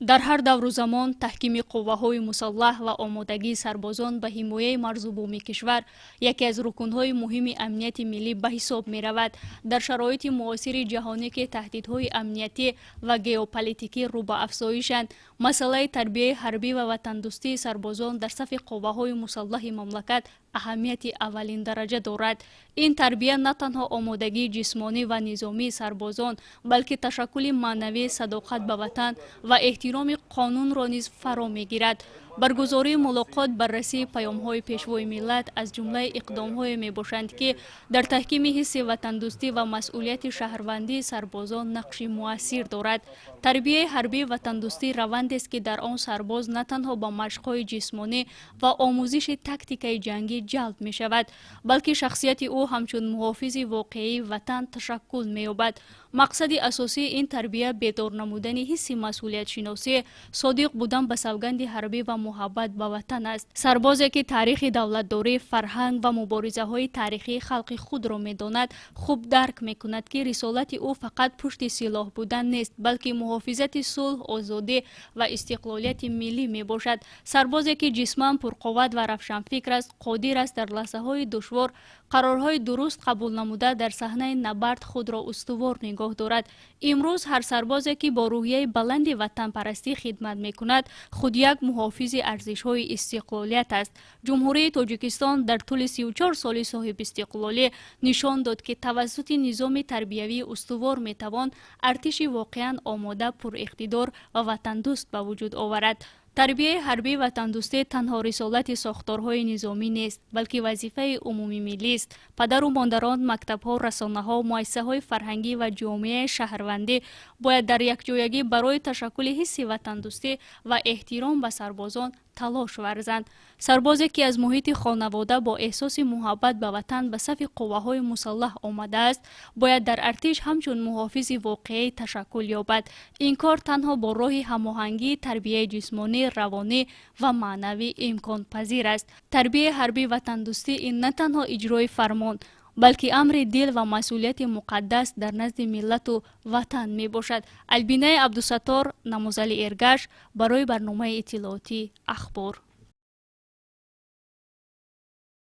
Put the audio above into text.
Дар ҳар давру замон таҳкими қувваҳои мусаллаҳ ва омодагии сарбозон ба ҳимояи марзу буми кишвар яке аз рукнҳои муҳими амнияти миллӣ ба ҳисоб меравад. Дар шароити муосири ҷаҳонӣ, ки таҳдидҳои амниятӣ ва геополитикӣ рӯ ба афзоишанд, масъалаи тарбияи ҳарбӣ ва ватандӯстии сарбозон дар сафи қувваҳои мусаллаҳи мамлакат аҳамияти аввалиндараҷа дорад. Ин тарбия на танҳо омодагии ҷисмонӣ ва низомии сарбозон, балки ташаккули маънавӣ, садоқат ба ватан ва эҳтироми қонунро низ фаро мегирад. Баргузории мулоқот, баррасии паёмҳои Пешвои миллат аз ҷумлаи иқдомҳое мебошанд, ки дар таҳкими ҳисси ватандӯстӣ ва масъулияти шаҳрвандии сарбозон нақши муассир дорад. Тарбияи ҳарбии ватандӯстӣ равандест, ки дар он сарбоз на танҳо ба машқҳои ҷисмонӣ ва омӯзиши тактикаи ҷангӣ ҷалб мешавад, балки шахсияти ӯ ҳамчун муҳофизи воқеии ватан ташаккул меёбад. Мақсади асосии ин тарбия бедор намудани ҳисси масъулиятшиносӣ, содиқ будан ба савганди ҳарбӣ ва муҳаббат ба ватан аст. Сарбозе, ки таърихи давлатдорӣ, фарҳанг ва муборизаҳои таърихии халқи худро медонад, хуб дарк мекунад, ки рисолати ӯ фақат пушти силоҳ будан нест, балки муҳофизати сулҳ, озодӣ ва истиқлолияти миллӣ мебошад. Сарбозе, ки ҷисман пурқувват ва равшанфикр аст, қодир аст дар лаҳзаҳои душвор қарорҳои дуруст қабул намуда, дар саҳнаи набард худро устувор нигоҳ дорад. Имрӯз ҳар сарбозе, ки бо рӯҳияи баланди ватанпарастӣ хидмат мекунад, худ як муҳофизи арзишҳои истиқлолият аст. Ҷумҳурии Тоҷикистон дар тӯли 34 соли соҳибистиқлолӣ нишон дод, ки тавассути низоми тарбиявии устувор метавон артиши воқеан омода, пуриқтидор ва ватандӯст ба вуҷуд оварад. Тарбияи ҳарбии ватандӯстӣ танҳо рисолати сохторҳои низомӣ нест, балки вазифаи умумимиллист. Падару модарон, мактабҳо, расонаҳо, муассисаҳои фарҳангӣ ва ҷомеаи шаҳрвандӣ бояд дар якҷоягӣ барои ташаккули ҳисси ватандӯстӣ ва эҳтиром ба сарбозон талош варзанд. Сарбозе, ки аз муҳити хонавода бо эҳсоси муҳаббат ба ватан ба сафи қувваҳои мусаллаҳ омадааст, бояд дар артиш ҳамчун муҳофизи воқеӣ ташаккул ёбад. Ин кор танҳо бо роҳи ҳамоҳангии тарбияи ҷисмонӣ, равонӣ ва маънавӣ имконпазир аст. Тарбияи ҳарбии ватандӯстӣ ин на танҳо иҷрои фармон, балки амри дил ва масъулияти муқаддас дар назди миллату ватан мебошад. Албинаи Абдусаттор, Намозали Эргаш, барои барномаи иттилоотӣ «Ахбор».